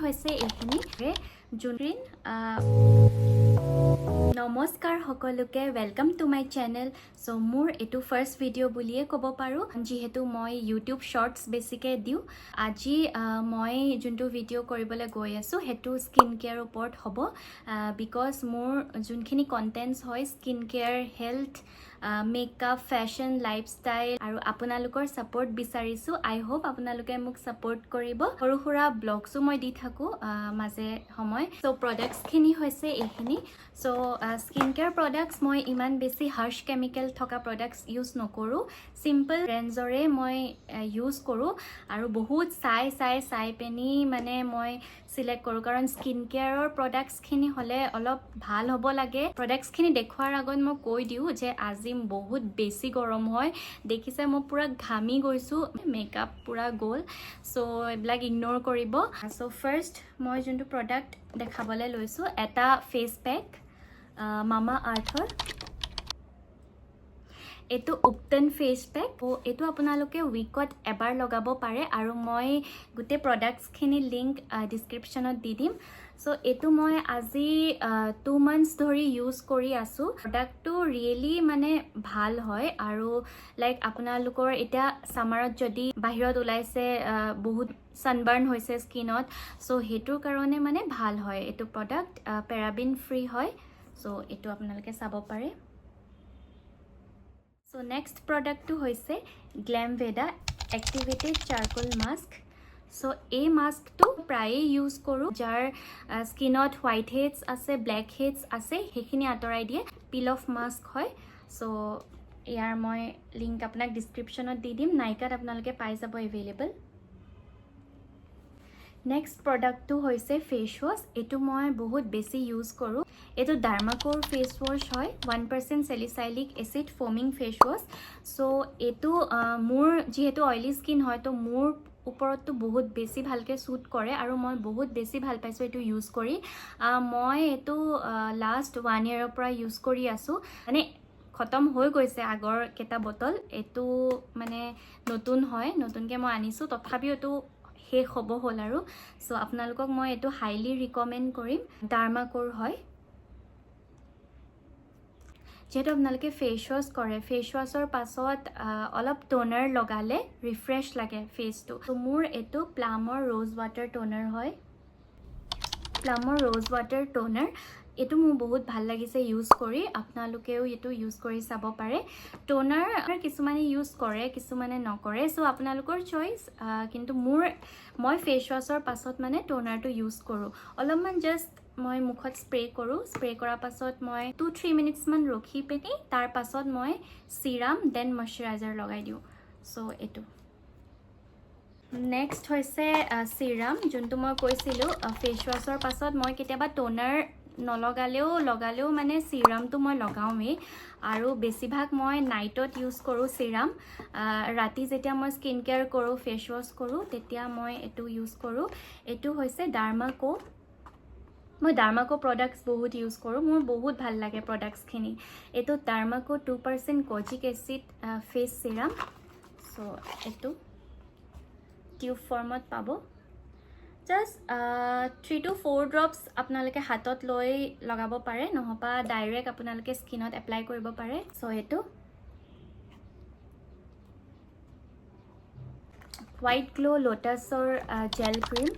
হৈছে এইখিনি যোনখিনি। নমস্কাৰ সকলোকে, welcome to my channel. So মোৰ এইটো ফাৰ্ষ্ট ভিডিঅ' বুলিয়ে ক'ব পাৰোঁ, যিহেতু মই ইউটিউব শ্বৰ্টছ বেছিকৈ দিওঁ। আজি মই যোনটো ভিডিঅ' কৰিবলৈ গৈ আছোঁ, সেইটো স্কিন কেয়াৰ ওপৰত হ'ব, because মোৰ যোনখিনি কণ্টেণ্টছ হয়, skin care, health, makeup, fashion, lifestyle আৰু আপোনালোকৰ ছাপৰ্ট বিচাৰিছোঁ। আই হোপ আপোনালোকে মোক ছাপৰ্ট কৰিব। সৰু সুৰা ব্লগছো মই দি থাকোঁ মাজে সময়। চ' প্ৰডাক্টছখিনি হৈছে এইখিনি। চ' স্কিন কেয়াৰ প্ৰডাক্টছ মই ইমান বেছি হাৰ্ছ কেমিকেল থকা প্ৰডাক্টছ ইউজ নকৰোঁ। চিম্পল ৰেঞ্জৰে মই ইউজ কৰোঁ আৰু বহুত চাই চাই চাই পিনি মানে মই চিলেক্ট কৰোঁ, কাৰণ স্কিন কেয়াৰৰ প্ৰডাক্টছখিনি হ'লে অলপ ভাল হ'ব লাগে। প্ৰডাক্টছখিনি দেখুওৱাৰ আগত মই কৈ দিওঁ যে আজি বহুত বেছি গৰম হয়। দেখিছে, মই পূৰা ঘামি গৈছোঁ, মেকআপ পূৰা গ'ল। চ' এইবিলাক ইগন'ৰ কৰিব। চ' ফাৰ্ষ্ট মই যোনটো প্ৰডাক্ট দেখাবলৈ লৈছোঁ, এটা ফেচ পেক মামা আৰ্থৰ। এইটো উপটন ফেচ পেক। এইটো আপোনালোকে উইকত এবাৰ লগাব পাৰে আৰু মই গোটেই প্ৰডাক্টছখিনি লিংক ডিছক্ৰিপশ্যনত দি দিম। চ' এইটো মই আজি 2 মান্থছ ধৰি ইউজ কৰি আছোঁ। প্ৰডাক্টটো ৰিয়েলি মানে ভাল হয় আৰু লাইক আপোনালোকৰ এতিয়া ছামাৰত যদি বাহিৰত ওলাইছে, বহুত ছানবাৰ্ণ হৈছে স্কিনত, চ' সেইটোৰ কাৰণে মানে ভাল হয় এইটো প্ৰডাক্ট। পেৰাবিন ফ্ৰী হয়। চ' এইটো আপোনালোকে চাব পাৰে। চ' নেক্সট প্ৰডাক্টটো হৈছে গ্লেম ভেদা এক্টিভেটেড চাৰকোল মাস্ক। চ' এই মাস্কটো প্ৰায়ে ইউজ কৰোঁ। যাৰ স্কিনত হোৱাইট হেডছ আছে, ব্লেক হেডছ আছে, সেইখিনি আঁতৰাই দিয়ে। পিল অফ মাস্ক হয়। চ' ইয়াৰ মই লিংক আপোনাক ডিছক্ৰিপশ্যনত দি দিম। নাইকাত আপোনালোকে পাই যাব এভেইলেবল। নেক্সট প্ৰডাক্টটো হৈছে ফেচ ৱাছ। এইটো মই বহুত বেছি ইউজ কৰোঁ। এইটো ডাৰ্মাকোৰ ফেচ ৱাছ হয়, 1% salicylic acid foaming face wash. So এইটো মোৰ যিহেতু অইলি স্কিন হয়, তো মোৰ ওপৰততো বহুত বেছি ভালকৈ শ্বুট কৰে আৰু মই বহুত বেছি ভাল পাইছোঁ এইটো ইউজ কৰি। মই এইটো লাষ্ট ওৱান ইয়েৰৰ পৰা ইউজ কৰি আছোঁ। মানে খতম হৈ গৈছে আগৰ কেইটা বটল। এইটো মানে নতুন হয়, নতুনকৈ মই আনিছোঁ, তথাপিও এইটো শেষ হ'ব হ'ল আৰু। চ' আপোনালোকক মই এইটো হাইলি ৰিকমেণ্ড কৰিম। ডাৰ্মাকোৰ হয়। যিহেতু আপোনালোকে ফেচ ৱাছ কৰে, ফেচ ৱাছৰ পাছত অলপ ট'নাৰ লগালে ৰিফ্ৰেছ লাগে ফেচটো। ত' মোৰ এইটো প্লামৰ ৰ'জ ৱাটাৰ ট'নাৰ হয়। প্লামৰ ৰ'জ ৱাটাৰ ট'নাৰ এইটো মোৰ বহুত ভাল লাগিছে ইউজ কৰি। আপোনালোকেও এইটো ইউজ কৰি চাব পাৰে। ট'নাৰ কিছুমানে ইউজ কৰে, কিছুমানে নকৰে। চ' আপোনালোকৰ চইচ, কিন্তু মই ফেচ ৱাছৰ পাছত মানে ট'নাৰটো ইউজ কৰোঁ। অলপমান জাষ্ট মই মুখত স্প্ৰে কৰোঁ। স্প্ৰে কৰাৰ পাছত মই 2-3 মিনিটছমান ৰখি পিনি তাৰ পাছত মই চিৰাম, then moisturiser লগাই দিওঁ। চ' এইটো নেক্সট হৈছে চিৰাম, যোনটো মই কৈছিলোঁ। ফেচ ৱাছৰ পাছত মই কেতিয়াবা ট'নাৰ নলগালেও, লগালেও মানে চিৰামটো মই লগাওঁৱেই আৰু বেছিভাগ মই নাইটত ইউজ কৰোঁ চিৰাম। ৰাতি যেতিয়া মই স্কিন কেয়াৰ কৰোঁ, ফেচ ৱাছ কৰোঁ, তেতিয়া মই এইটো ইউজ কৰোঁ। এইটো হৈছে ডাৰ্মাকো। মই ডাৰ্মাকো প্ৰডাক্টছ বহুত ইউজ কৰোঁ। মোৰ বহুত ভাল লাগে প্ৰডাক্টছখিনি। এইটো ডাৰ্মাকো 2% kojic acid face serum. So এইটো টিউব ফৰ্মত পাব। Just 3 to 4 drops আপোনালোকে হাতত লৈ লগাব পাৰে, নহ'বা ডাইৰেক্ট আপোনালোকে স্কিনত এপ্লাই কৰিব পাৰে। চ' এইটো হোৱাইট গ্ল' লোটাছৰ জেল ক্ৰীম।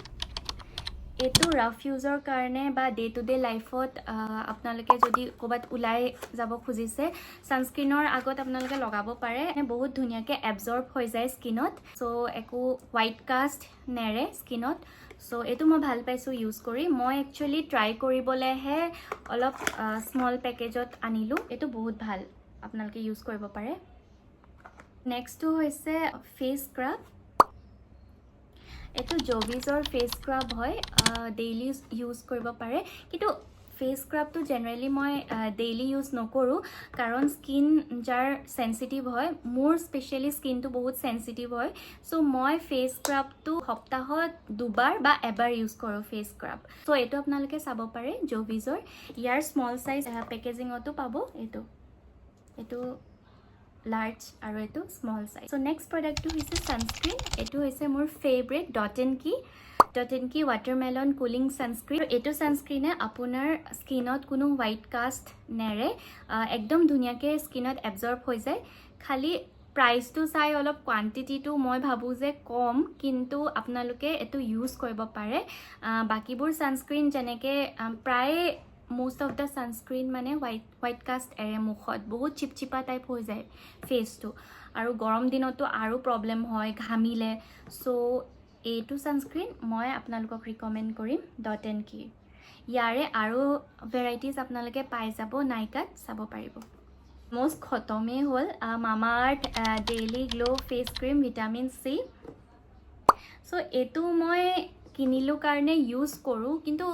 এইটো ৰাফ ইউজৰ কাৰণে বা ডে টু ডে লাইফত আপোনালোকে যদি ক'ৰবাত ওলাই যাব খুজিছে, ছানস্ক্ৰীনৰ আগত আপোনালোকে লগাব পাৰে। বহুত ধুনীয়াকৈ এবজৰ্ব হৈ যায় স্কিনত। চ' একো হোৱাইট কাষ্ট নেৰে স্কিনত। চ' এইটো মই ভাল পাইছোঁ ইউজ কৰি। মই একচুৱেলি ট্ৰাই কৰিবলৈহে অলপ স্মল পেকেজত আনিলোঁ। এইটো বহুত ভাল, আপোনালোকে ইউজ কৰিব পাৰে। নেক্সটটো হৈছে ফেচ স্ক্ৰাব। এইটো জভিজৰ ফেচ স্ক্ৰাব হয়, ডেইলি ইউজ কৰিব পাৰে। কিন্তু ফেচ স্ক্ৰাবটো জেনেৰেলি মই ডেইলি ইউজ নকৰোঁ, কাৰণ স্কিন যাৰ চেঞ্চিটিভ হয়, মোৰ স্পেচিয়েলি স্কিনটো বহুত চেঞ্চিটিভ হয়। চ' মই ফেচ স্ক্ৰাবটো সপ্তাহত দুবাৰ বা এবাৰ ইউজ কৰোঁ ফেচ স্ক্ৰাব। চ' এইটো আপোনালোকে চাব পাৰে জভিজৰ। ইয়াৰ স্মল চাইজ পেকেজিঙতো পাব। এইটো লাৰ্জ আৰু এইটো স্মল চাইজ। চ' নেক্সট প্ৰডাক্টটো হৈছে ছানস্ক্ৰীণ। এইটো হৈছে মোৰ ফেভৰেট ডট এন কি। Dot and Key watermelon cooling sunscreen। এইটো ছানস্ক্ৰীনে আপোনাৰ স্কিনত কোনো হোৱাইট কাষ্ট নেৰে, একদম ধুনীয়াকৈ স্কিনত এবজৰ্ব হৈ যায়। খালি প্ৰাইচটো চাই অলপ কোৱান্টিটিটো মই ভাবোঁ যে কম, কিন্তু আপোনালোকে এইটো ইউজ কৰিব পাৰে। বাকীবোৰ ছানস্ক্ৰীন যেনেকৈ প্ৰায় মষ্ট অফ the sunscreen মানে হোৱাইট হোৱাইট কাষ্ট এৰে, মুখত বহুত চিপচিপা টাইপ হৈ যায় ফেচটো আৰু গৰম দিনতো আৰু প্ৰব্লেম হয় ঘামিলে। চ' এইটো ছানস্ক্ৰীন মই আপোনালোকক ৰিকমেণ্ড কৰিম ডট এণ্ড কি। ইয়াৰে আৰু ভেৰাইটিজ আপোনালোকে পাই যাব, নাইকাত চাব পাৰিব। অলমষ্ট খতমেই হ'ল। Mamaearth daily glow face cream vitamin C। So এইটো মই কিনিলোঁ কাৰণে ইউজ কৰোঁ, কিন্তু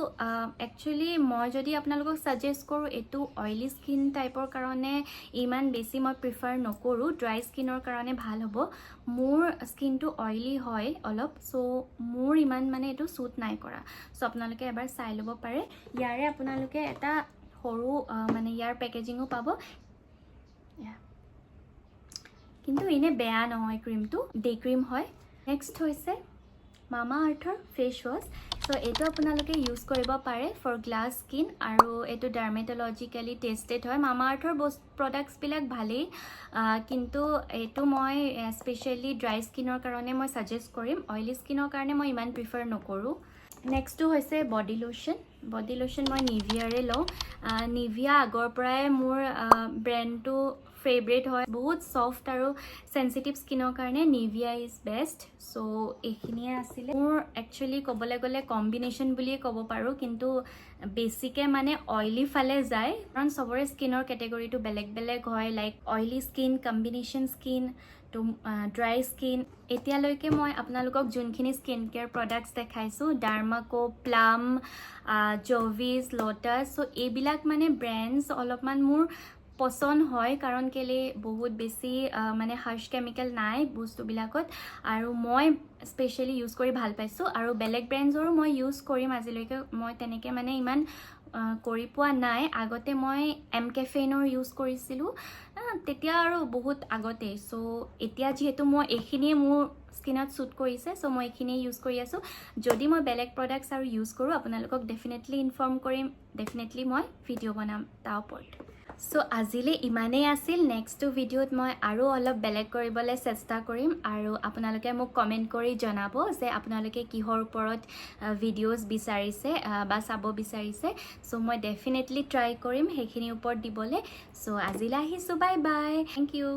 একচুৱেলি মই যদি আপোনালোকক ছাজেষ্ট কৰোঁ, এইটো অইলি স্কিন টাইপৰ কাৰণে ইমান বেছি মই প্ৰিফাৰ নকৰোঁ। ড্ৰাই স্কিনৰ কাৰণে ভাল হ'ব। মোৰ স্কিনটো অইলি হয় অলপ, চ' মোৰ ইমান মানে এইটো ছুট নাই কৰা। চ' আপোনালোকে এবাৰ চাই ল'ব পাৰে। ইয়াৰে আপোনালোকে এটা সৰু মানে ইয়াৰ পেকেজিঙো পাব। এয়া। কিন্তু এনেই বেয়া নহয় ক্ৰীমটো, ডে ক্ৰীম হয়। নেক্সট হৈছে মামা আৰ্থৰ ফেচ ৱাছ। চ' এইটো আপোনালোকে ইউজ কৰিব পাৰে ফৰ গ্লাছ স্কিন আৰু এইটো ডাৰ্মেটলজিকেলি টেষ্টেড হয়। মামা আৰ্থৰ প্ৰডাক্টছবিলাক ভালেই, কিন্তু এইটো মই স্পেচিয়েলি ড্ৰাই স্কিনৰ কাৰণে মই ছাজেষ্ট কৰিম। অইলি স্কিনৰ কাৰণে মই ইমান প্ৰিফাৰ নকৰোঁ। নেক্সটটো হৈছে বডি লোশ্যন। বডি লোশ্যন মই নিভিয়াৰে লওঁ। নিভিয়া আগৰ পৰাই মোৰ ব্ৰেণ্ডটো ফেভৰেট হয়। বহুত ছফ্ট আৰু চেঞ্চিটিভ স্কিনৰ কাৰণে নিভিয়া is best. চ' এইখিনিয়ে আছিলে মোৰ। একচুৱেলি ক'বলৈ গ'লে কম্বিনেশ্যন বুলিয়ে ক'ব পাৰোঁ, কিন্তু বেছিকৈ মানে অইলি ফালে যায়, কাৰণ চবৰে স্কিনৰ কেটেগৰীটো বেলেগ বেলেগ হয়, like oily skin, combination skin to dry skin। এতিয়ালৈকে মই আপোনালোকক যোনখিনি স্কিন কেয়াৰ প্ৰডাক্টছ দেখাইছোঁ, ডাৰ্মাকো, প্লাম, জভিজ, লটাছ, চ' এইবিলাক মানে ব্ৰেণ্ডছ অলপমান মোৰ পচন্দ হয়, কাৰণ কেলৈ বহুত বেছি মানে হাৰ্ছ কেমিকেল নাই বস্তুবিলাকত আৰু মই স্পেচিয়েলি ইউজ কৰি ভাল পাইছোঁ। আৰু বেলেগ ব্ৰেণ্ডছৰো মই ইউজ কৰিম। আজিলৈকে মই তেনেকৈ মানে ইমান কৰি পোৱা নাই। আগতে মই এম কেফেইনৰ ইউজ কৰিছিলোঁ, তেতিয়া আৰু বহুত আগতে। চ' এতিয়া যিহেতু মই এইখিনিয়ে মোৰ স্কিনত ছুট কৰিছে, চ' মই এইখিনিয়ে ইউজ কৰি আছোঁ। যদি মই বেলেগ প্ৰডাক্টছ আৰু ইউজ কৰোঁ, আপোনালোকক ডেফিনেটলি ইনফৰ্ম কৰিম, ডেফিনেটলি মই ভিডিঅ' বনাম তাৰ ওপৰত। চ' আজিলৈ ইমানেই আছিল। নেক্সটটো ভিডিঅ'ত মই আৰু অলপ বেলেগ কৰিবলৈ চেষ্টা কৰিম আৰু আপোনালোকে মোক কমেণ্ট কৰি জনাব যে আপোনালোকে কিহৰ ওপৰত ভিডিঅ'জ বিচাৰিছে বা চাব বিচাৰিছে। চ' মই ডেফিনেটলি ট্ৰাই কৰিম সেইখিনিৰ ওপৰত দিবলৈ। চ' আজিলৈ আহিছোঁ, bye bye, thank you.